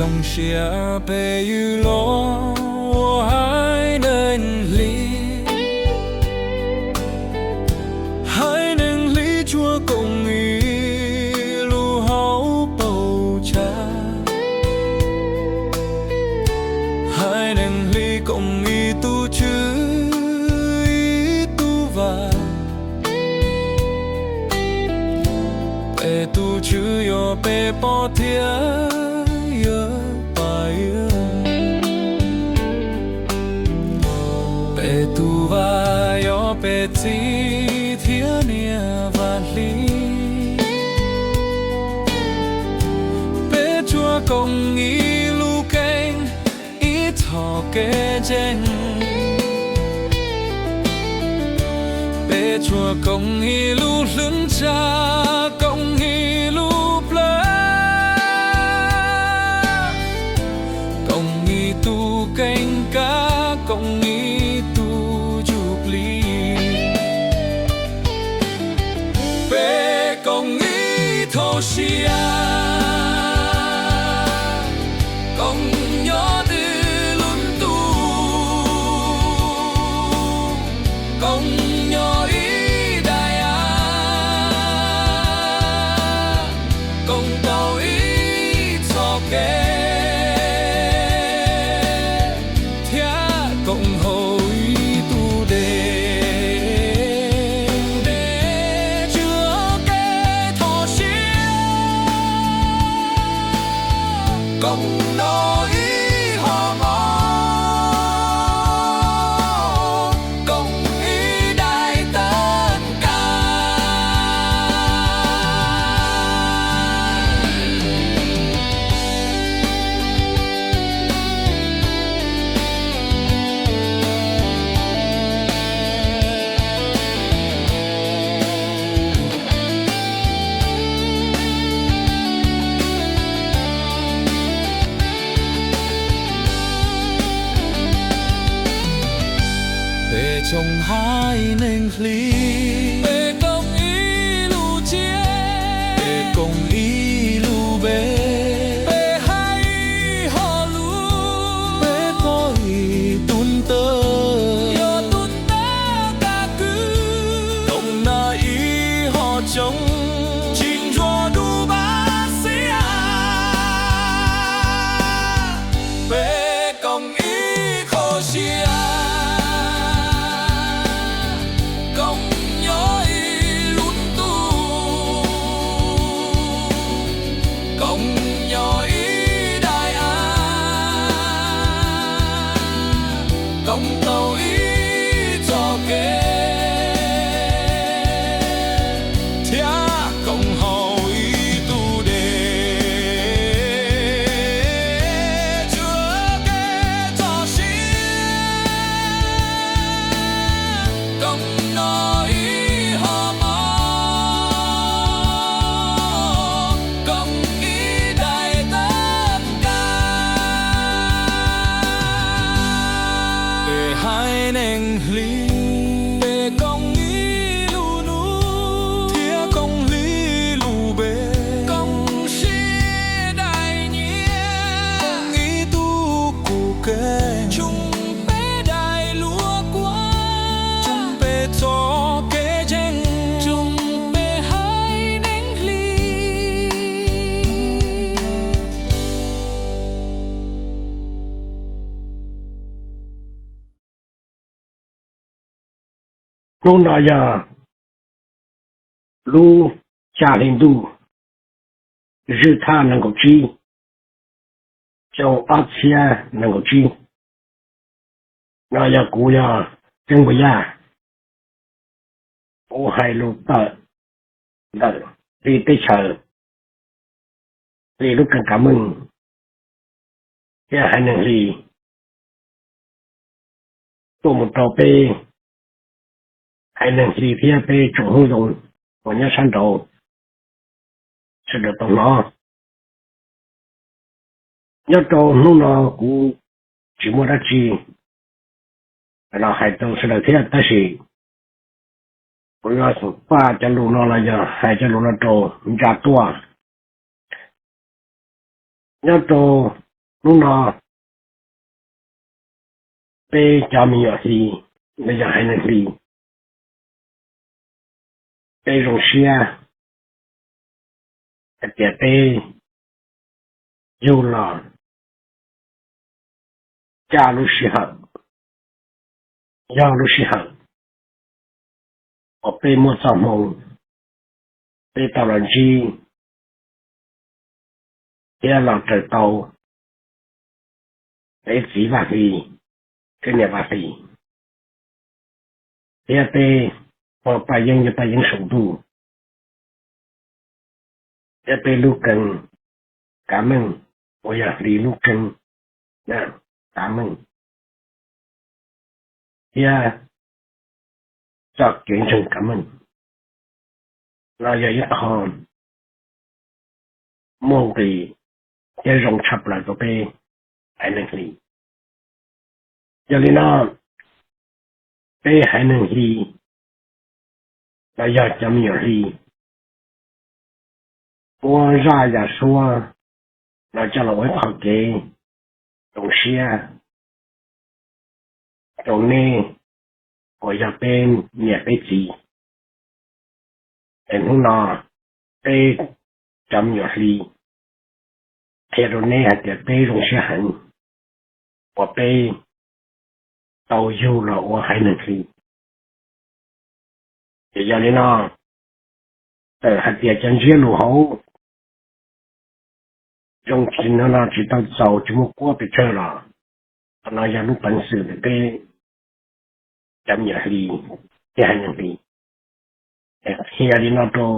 Zoo siab peb yug los ua haiv neeg hli, haiv neeg hli tsuas koom ib lub hauv paus tsawv, haiv neeg hli koom ib tug tswv ib tug vav. Peb tus tswv yog peb pog thiab yawg Paj Iab, peb tus vav yog peb txiv thiab niam Vaj Hli. Peb tsuas koom ib lub keeb ib txoj kev ntseeg, peb tsuas koom ib lub hlwb ntsa, koom ib lub plawv, koom ib tug keeb kab, koom ib tug ntsuj plig. Peb koom ib txoj sia, koom nyob twg lub ntuj, koom nyob ib daim av, koom tau ib txoj kev, thiab koom haum ib tug dej, dej tswv kev txoj sia, koom noj ib hom mov, koom ib daim tawv nkas. Peb tsoom haiv neeg hli, peb koom ib lub tsiab, peb koom ib lub npe, peb hais ib hom lus, peb txo ib tug ntawv, yog tus ntawv kab kwv, koom noj ib hom tsoov, tsis ntsuag dub npab xiab. Peb koom ib qho siab, koom nyob ib lub ntuj, koom nyob ib daim av, koom tau ib txoj kev, thiab koom haum ib tug dej, tswv kev txoj sia, koom noj ib hom mov, koom ib daim tawv nkas. Peb haiv neeg hli, peb koom ib lub ntuj, thiab koom hli lub npe, koom siab daim nyiaj, koom ib tug kuv kev, tshoov peb daim luag kuab, tshoov peb txoj kev ntseeg, tshoov peb haiv neeg hli. Hnub no yog lub xya hli ntuj, zwj thaj nees nkaum tsib, xyoo ob txhiab nees nkaum tsib. No yog kuv yog Tseeb Npuas Yaj, kuv hais lus tawm ntawm hli teb chaws, hli lub kab meej, thiab haiv neeg hli tuaj mus rau peb haiv neeg hli thiab peb tsoom Hmoob Zoo uas nyob sab nraud sawv daws tau hnov. Nyob rau hnub no kuv tsis muaj dab tsi los hais rau sawv daws thiab, tab sis kuv yuav faj cov lus no los yog hais cov lus no rau ntsa tuaj. Nyob rau Hnub no peb cov me nyuam hli, los yog haiv neeg hli, peb zoo siab hais tias peb yug los caj lub sij hawm, yog lub sij hawm uas peb muaj txoj hmoo, peb tau los ntsib thiab los raws tau peb txiv Vaj Hli thiab niam Vaj Hli, thiab peb ua Paj Yeeb, yog Paj Yeeb saum ntuj, thiab peb lub kee kav meej, uas yog hli lub kee kav meej, thiab txoj kev ntseeg kav meej. No yog ib qho muaj nqis thiab zoo tshaj plaws rau peb haiv neeg hli. Yog li no, peb haiv neeg hli, los yog cov me nyuam hli, muab zaj yam suab no coj los ua ib qho kev zoo siab rau nej uas yog peb niam peb txiv. Es hnub no peb cov me nyuam hli qhia rau neb hais tias peb zoo siab heev uas peb tau yug los ua haiv neeg hli. Ces yog li no, txawm hais tias cov ntsiab lus hauv zoo tsis no no tsis tau txaus tsis muaj kuab pes tsawg los, qhov no yog lub peev xwm ntawm peb cov me nyuam hli thiab haiv neeg hli. Es qhia li no rau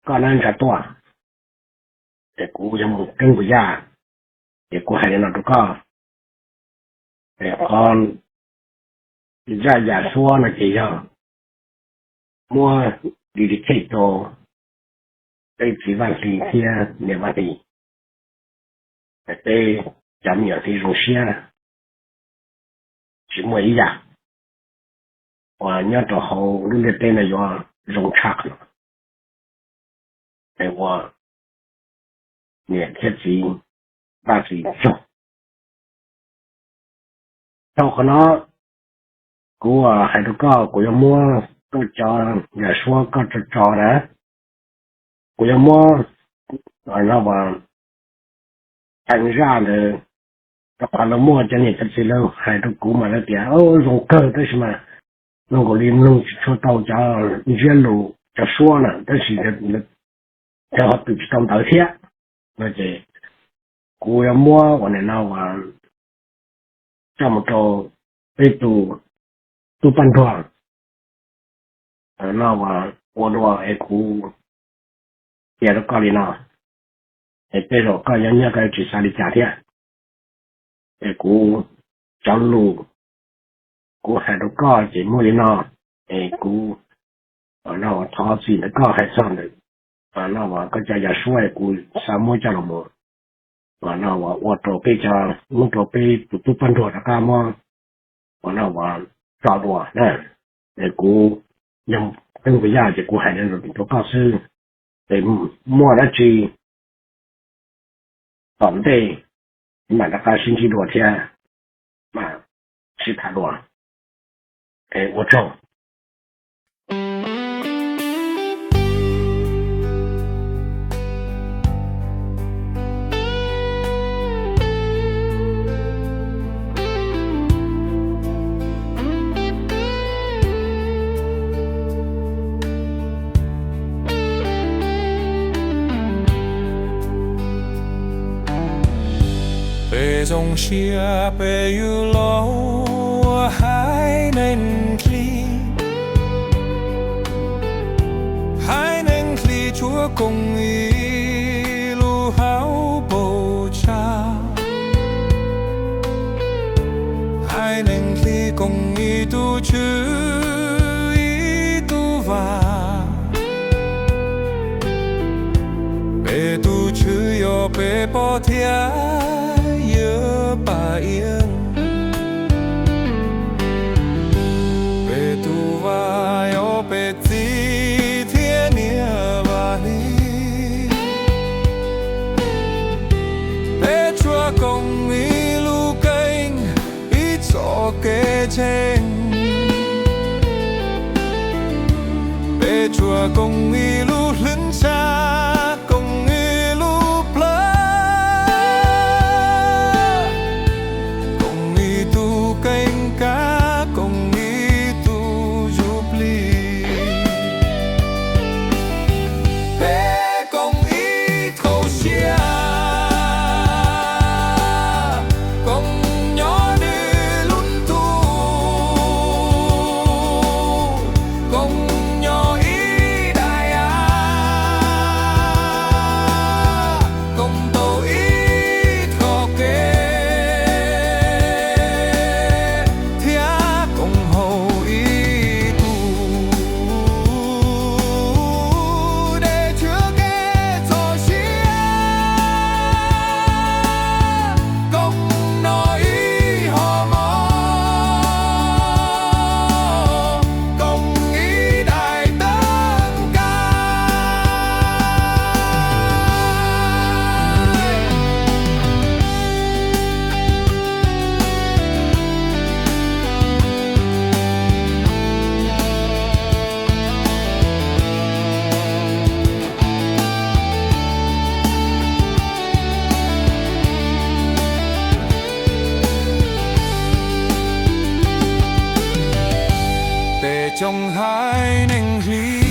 koj na Ntsa Tuaj, es kuv yog Mus Keeb Npus Yaj, es kuv hais li no rau koj. Es qhov zaj yam suab no ces yog muab dedicate rau peb txiv Vaj Hli thiab niam Vaj Hli. Es peb cov me nyuam hli zoo siab tsis muaj ib yam uas nyob rau hauv lub ntiaj teb no yuav zoo tshaj qhov no. Es ua niam thiab txiv Vaj Hli tsaug. Dhau qhov no, kuv hais rau koj, kuv yuav muab koj cov yam suab koj tso tso na, kuv yuav muab no as, qee zaj ntawd, rau qhov lawv muaj cov niam cov txiv lawv hais rau kuv mas lawv tias zoo kawg, tab sis mas zoo nkaus li mloog tsis tshua tau cov ntsiab lus cov suab na, tab sis cov ho twm tsis tau ntawv thiab no ces kuv yuav muab ua nim no uas coj mus rau peb tus tub Paj Nruag no uas ua dua es kuv qhia rau koj li no, es tej zaum koj nyob nyob koj tsis xav li cas thiab. Es kuv cov lus kuv hais rau koj ces muaj li no, es kuv no uas thov txim ntawm koj hais txog ntawm no uas koj cov yam suab es kuv xav muab coj los mus no uas ua rau peb cov, muab rau peb tus tub Paj Nruag rov qab muab no uas tso dua na. Es kuv yog Keeb Npus Yaj ces kuv hais li no rau koj xwb, es muaj dab tsi tom ntej mam rov qab sib ntsib dua thiab mam sib tham dua. Es ua tsaug. Peb zoo siab peb yug los ua haiv neeg hli. Haiv neeg hli tshuav koom ib lub hauv paus tsawb. Haiv neeg hli koom ib tug tswv ib tug vaj. Peb tus tswv yog peb pog thiab yawg Paj Yeeb. Peb tus vaj yog peb txiv thiab niam Vaj Hli. Peb tshuav koom ib Tsuas koom ib lub hlwb ntsab, koom ib lub plawv, koom ib tug kheej kab, koom ib tug zuj plig. Peb koom ib thaum siab, koom nyob nws lub ntuj, koom nyob ib daim av, koom tau ib txoj kev, thiab koom haus ib tug dej tshwj kev txoj sia, koom noj ib hom mov, koom ib daim tawv nkaus. Peb tsoom haiv neeg hli